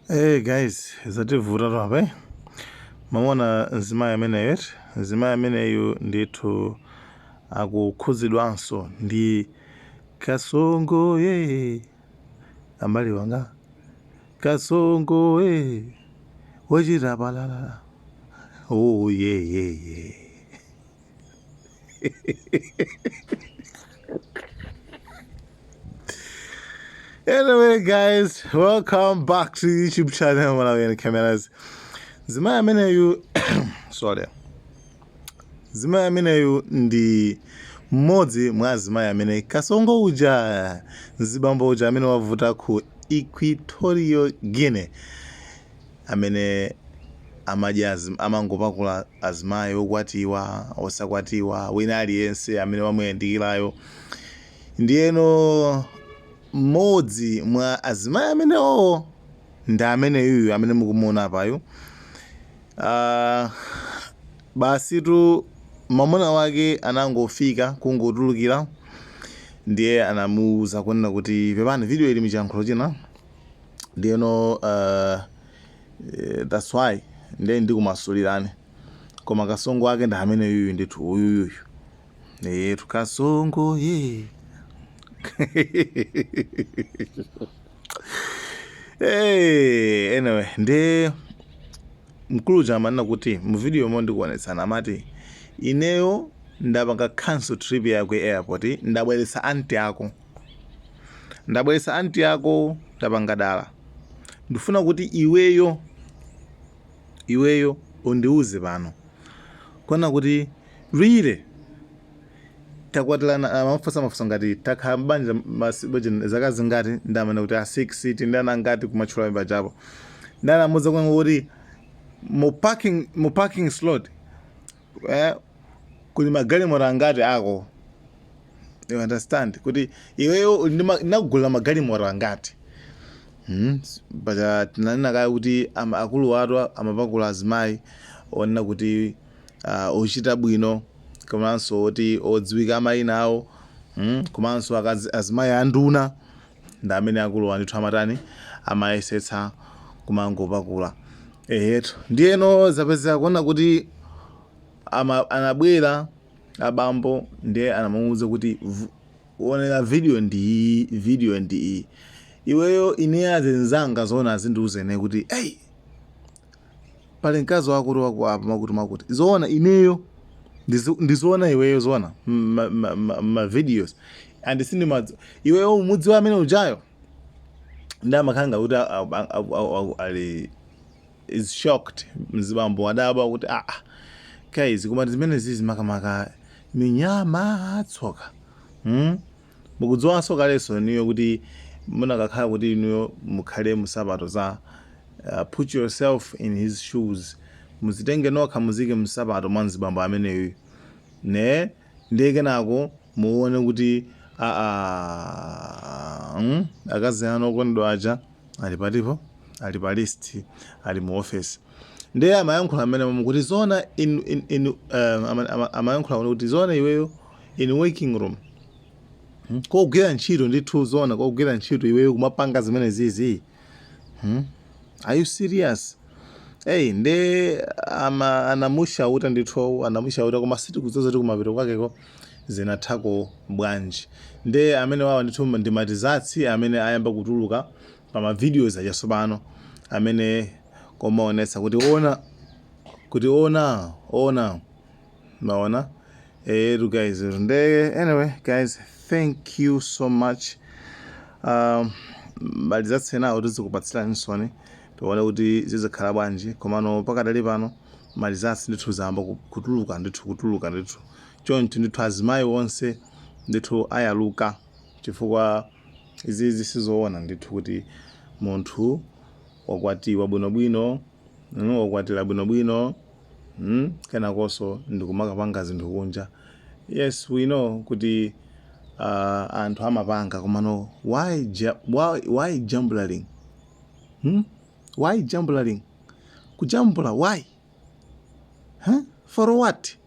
Hey guys, zativuta apa eh? Mwamuona mzimayi ameneyu eti? Mzimayi ameneyu ndithu akukhudzidwanso ndi kasongo ye ambali wanga kasongo ye wochita palala oh yeah. Anyway, guys, welcome back to the YouTube channel Malawian Cameras. Mzimayi ameneyu, sorry. Mzimayi ameneyu ndi mmodzi mwa azimayi amene kasongo uja mzibambo uja amene wavuta ku Equatorial Guinea amene amadya amangopakula azimayi okwatiwa, osakwatiwa, wina aliyense amene wamuyandikirayo. Ndiyeno mmodzi mwa azimayi amenewowo ndi ameneyuyu amene mukumuona apayu. Basitu mwamuna wake anangofika kungotulukira, ndiye anamuuza kunena kuti pepani, video ili michiyankhulo china. Ndiyeno that's why ndiye ndikumasulirani, koma kasongo ake ndi amene yuyu ndithu, uyuyuyu yetu kasongo ye. Hey, anyway, ndi mkulu uja amanena kuti mu video mo ndikuonetsana, amati ineyo ndapanga cancel trip ya ku airport, ndabweretsa anti ako, ndabweretsa anti ako, ndapanga dala, ndifuna kuti iweyo undiuze pano kuona kuti really takwatirana. Amafunsa mafunso ngati takhala mbanja zaka zingati, ndamana kuti a 6 tindana ngati kumatchula pajapo. Ndanamuuza kuona kuti mu parking slot kuli magalimoto angati ako. You understand kuti iweyo uli ndi ndinakugulira magalimoto angati? Paja tinanena kale kuti akulu watu amapakula azimayi onena kuti ochita bwino komanso oti odziwika mayina awo, Komanso azimayi anduna ndi amene akulu ndithu amatani, amayesetsa kumangopakula ehetu. Ndiyeno zapezeka kuona kuti anabwera abambo, ndiye anamuwuza kuti onera video ndi iyi, video ndi iyi, iweyo ine azenzanga zoona azindiuza ine kuti hey, pali mkazi wakuti waku apa makuti makuti, zoona ineyo ndizoona iweyo zoona ma videos and sindimadzi iweyo umudziwa amene ujayo. Ndi amakhala kuti ali is shocked, mzibambo adabwa kuti ah ah, guys, koma zimene zizi makamaka minyama tsoka, Mukudziwanso kalenso inuyo kuti munakakhala kuti inuyo mukhale musapato za put yourself in his shoes, muzitenge nokha, muzike msapato mwa mzibambo ameneyu ne, ndiye kenako muone kuti aa, Akazi anu okondedwa aja ali patipo, ali pa list, ali mu office. Ndiye amayankhula amene kuti zoona in amayankhula kuti zoona iweyo in working room, Kogwira ntchito ndithu, zoona kogwira ntchito iweyo kumapanga zimene zizi, Are you serious? Hey, nde ama anamushauta ndithu, anamushauta, koma sitikudziwa zoti kumapeto kwakeko zinathako bwanji. Nde amene wawa ndithu ndi ma results amene ayamba kutuluka pa ma videos achatsopano amene komaonetsa kuti ona, kuti ona ona maona etu guys. Nde anyway guys, thank you so much. Ma results enawo tizikupatsirani nsoni, tione kuti zizikhala bwanji, komano pakadali pano ma results ndithu zayamba kutuluka ndithu, kutuluka ndithu choncho ndithu. Azimayi onse ndithu ayaluka chifukwa izizi sizoona ndithu kuti munthu wakwatiwa bwinobwino, wakwatira bwinobwino, Kenakonso ndikumakapanga zinthu kunja. Yes, we know kuti anthu amapanga, komano why jambulaling, Why jambulaling? Kujambula why, huh? For what?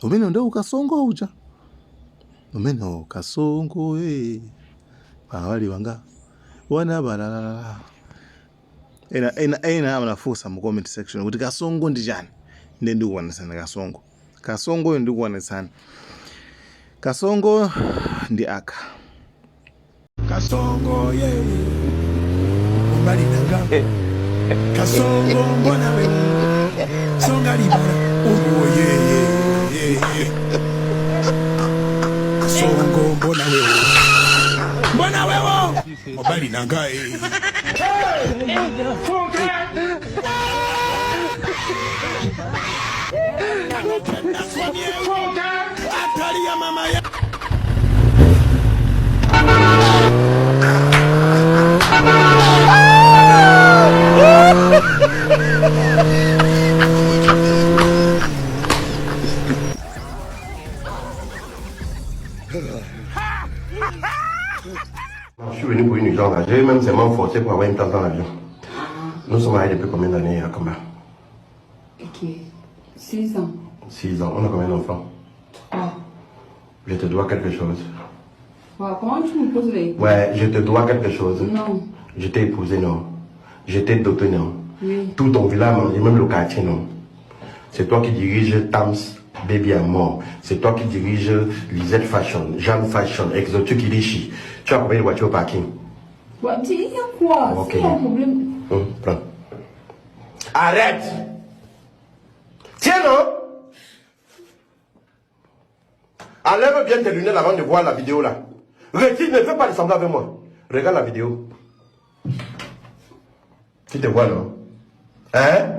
Umene ndio ukasongo uja umene ukasongo, eh, pawali wanga wana balalala. Ena ena ena amanafunsa mu comment section kuti kasongo ndi chani. Ndiye ndikuonetsani kasongo. Kasongoyo ndikuonetsani. Kasongo ndi aka. Kasongo ye mobali na nga Kasongo mbona we songa libala oh ye ye ye ye Kasongo mbona we mbona wewo mobali na nga eh. Hatari ya mama ya Je suis venu pour une urgence. J'ai même seulement forcé pour avoir une place dans l'avion. Nous sommes mariés depuis combien d'années à Kamba? Ok. 6 ans. 6 ans. On a combien d'enfants? Trois. Je te dois quelque chose. Wow, comment tu me poses les. Ouais, je te dois quelque chose. Non. Je t'ai épousé, non? Je t'ai doté, non? Oui. Tout ton village, même le quartier, non? C'est toi qui diriges Tams Baby à mort. C'est toi qui diriges Lisette Fashion, Jeanne Fashion, Exotique Ilishi. Tu as combien de voitures au parking? Ouais, tu il y a quoi? Ok. C'est un problème. Prends. Arrête! Tiens, non? Enlève bien tes lunettes avant de voir la vidéo là. Retire, ne fais pas de semblant avec moi. Regarde la vidéo. Tu te vois, non? Hein?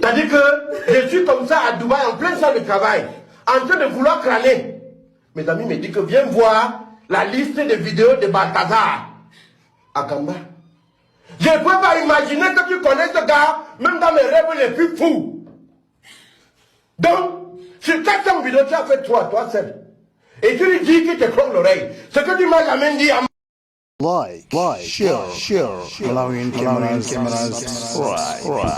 T'as dit que je suis comme ça à Dubaï, en pleine salle de travail, en train de vouloir crâner. Mes amis me disent que viens voir la liste de vidéos de Balthazar à Gamba. Je ne peux pas imaginer que tu connais ce gars, même dans mes rêves les plus fous. Donc, sur 400 vidéos, tu as fait toi, toi seul. Et tu lui dis qu'il te croque l'oreille. Ce que tu m'as jamais dit à Like, share, Malawian cameras, subscribe.